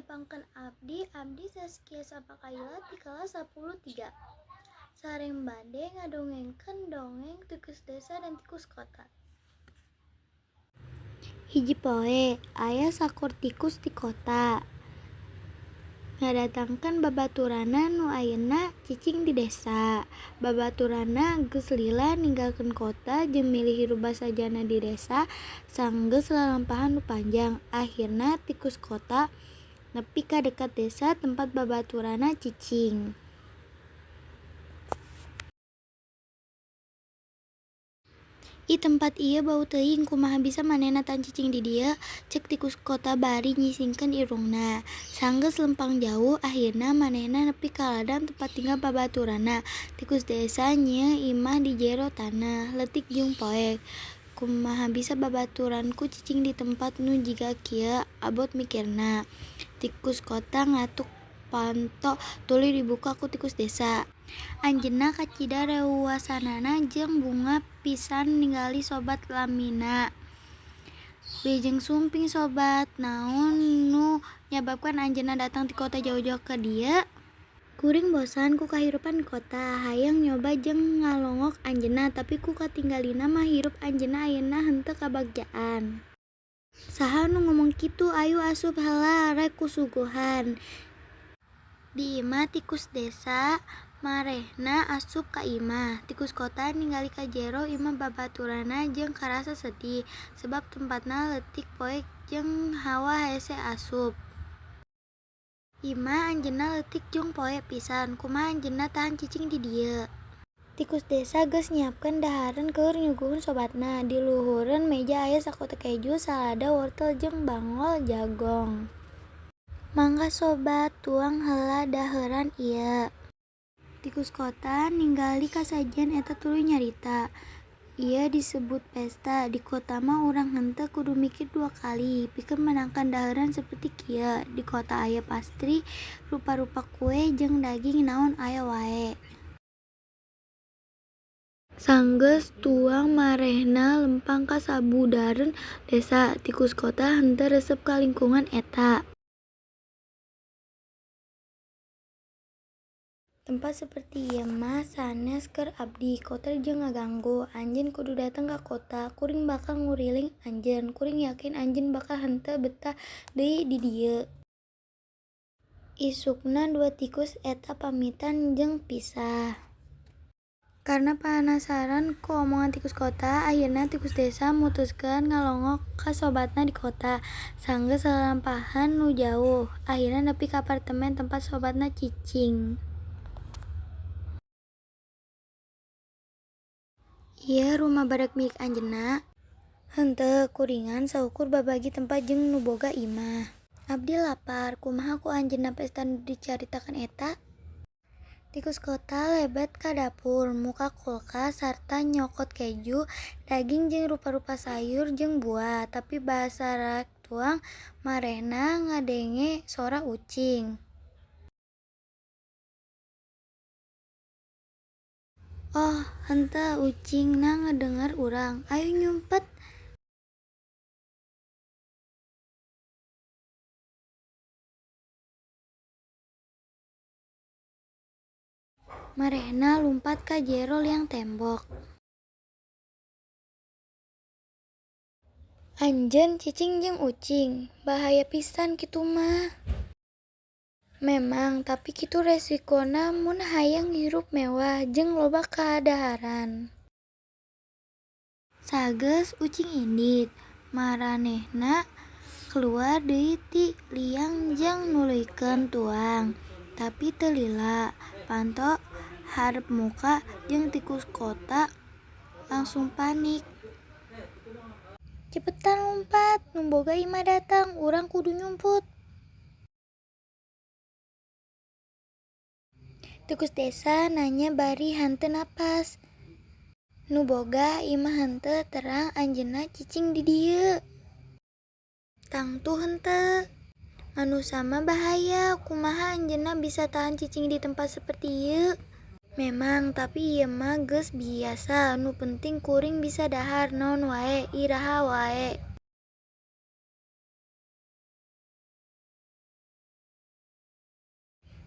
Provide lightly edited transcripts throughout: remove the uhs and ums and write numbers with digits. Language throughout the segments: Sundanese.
Nepangkeun abdi, abdi Zaskia Sapakaila ti kelas 10 3. Sareng bade ngadongengkeun dongeng Tikus Desa dan Tikus Kota. Hiji poe, aya sakur tikus ti kota ngadatangkeun babaturanna nu ayeuna cicing di desa. Babaturanna geus lila ninggalkeun kota jeung milih hirup basajana di desa sanggeus lalampahan nu panjang. Akhirna tikus kota nepi ka dekat desa tempat babaturanna cicing. "Ih, tempat ieu bau teuing, kumaha bisa manehna tahan cicing di dieu?" Cek tikus kota bari nyisingkeun irungna. Sanggeus lempang jauh, akhirna manehna nepi ka ladang tempat tinggal babaturanna. Tikus desa nyieun imah di jero taneuh, leutik jeung poek. "Kumaha bisa babaturanku cicing di tempat nu jiga kieu?" Abot mikirna. Tikus kota ngatuk panto tuluy dibuka ku tikus desa. Anjeunna kacida reuwasanana jeung bungah pisan ningali sobat lamina. "Wilujeng sumping sobat, naon nu nyababkeun anjeunna datang ti kota jauh-jauh ka dieu?" "Kuring bosan ku kahirupan di kota, hayang nyoba jeung ngalongok anjeunna, tapi ku katinggalina mah hirup anjeunna ayeuna henteu kabagjaan." "Saha nu ngomong kitu? Ayu asup heula rek kusuguhan." Di imah tikus desa, marehna asup ka imah. Tikus kota ningali ka jero imah babaturanna jeung karasa sedih, sabab tempatna leutik poek jeung hawa hese asup. "Imah anjeunna leutik jeung poek pisan, kumaha anjeunna tahan cicing di dieu?" Tikus desa geus nyiapkeun dahareun keur nyuguhan sobatna. Di luhureun meja aya sakotak keju, salada wortel jeung bangol jagong. "Mangga sobat, tuang heula daheuran ieu." Tikus kota ningali kasajian eta tuluy nyarita, "Ieu disebut pesta, di kota mah urang henteu kudu mikir dua kali pikeun meunangkan dahareun saperti kieu. Di kota aya pastry, rupa-rupa kue jeung daging naon aya wae." Sanggeus tuang marehna lempang ka sabudareun desa. Tikus kota henteu resep ka lingkungan eta. "Tempat saperti ieu mah sanes keur abdi, kotor jeung ngaganggu. Anjeun kudu datang ka kota, kuring bakal nguriling anjeun. Kuring yakin anjeun bakal henteu betah deui di dieu." Isukna dua tikus eta pamitan jeung pisah. Karna panasaran ku omongan tikus kota, akhirna tikus desa mutuskeun ngalongok ka sobatna di kota. Sanggeus lalampahan nu jauh, akhirna nepi ka apartemen tempat sobatna cicing. "Ieu rumah badag milik anjeunna?" "Henteu, kuringan saukur babagi tempat jeung nu boga imah." "Abdi lapar, kumaha ku anjeunna pesta nu dicaritakeun eta?" Tikus kota lebet ka dapur, muka kulkas sarta nyokot keju, daging jeung rupa-rupa sayur jeung buah. Tapi basa rek tuang, marehna ngadenge sora ucing. "Oh henteu, ucingna ngadenger urang, ayo nyumpet." Marehna lumpat ka jero liang tembok. "Anjeun cicing jeung ucing? Bahaya pisan kitu mah." "Memang, tapi kitu resikona mun hayang hirup mewah jeung loba kadaharan." Sageus ucing indit, maranehna kaluar deui ti liang jeung nuluykeun tuang. Tapi teu lila, panto hareup muka jeung tikus kota langsung panik. "Cepetan lumpat, nu boga imah datang, urang kudu nyumput." Tikus desa nanya bari henteu napas. "Nu boga imah henteu terang anjeunna cicing di dieu?" "Tangtu henteu. Manusa mah bahaya, kumaha anjeunna bisa tahan cicing di tempat saperti ieu?" "Memang, tapi ieu mah geus biasa, nu penting kuring bisa dahar naon wae, iraha wae."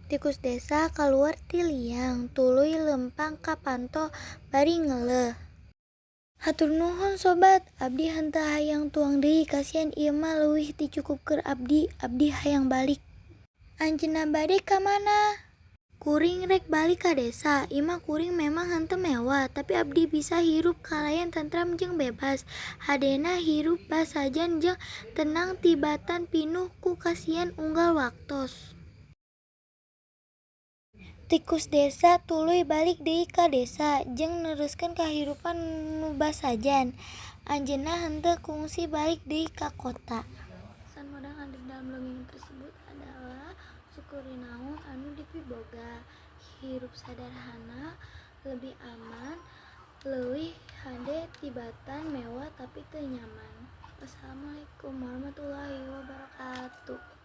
Tikus desa kaluar ti liang tuluy leumpang ka panto bari ngeuleuh. Hatur nuhun sobat, abdi henteu hayang tuang deui kasian ieu mah leuwih ti cukup keur abdi, abdi hayang balik. Anjeunna bade ka mana? Kuring rek balik ka desa, imah kuring memang henteu mewah tapi abdi bisa hirup kalayan tentram jeung bebas, hadena hirup basajan jeung tenang tibatan pinuh ku kasian unggal waktos. Tikus desa tuluy balik deui ka desa jeung neruskeun kahirupan nu basajan. Anjeunna henteu kungsi balik deui ka kota. Pesan moral anu dalam dongeng tersebut adalah syukuri naon anu dipiboga, hirup sadarhana lebih aman, leuwih hade tibatan mewah tapi teu nyaman. Wassalamualaikum warahmatullahi wabarakatuh.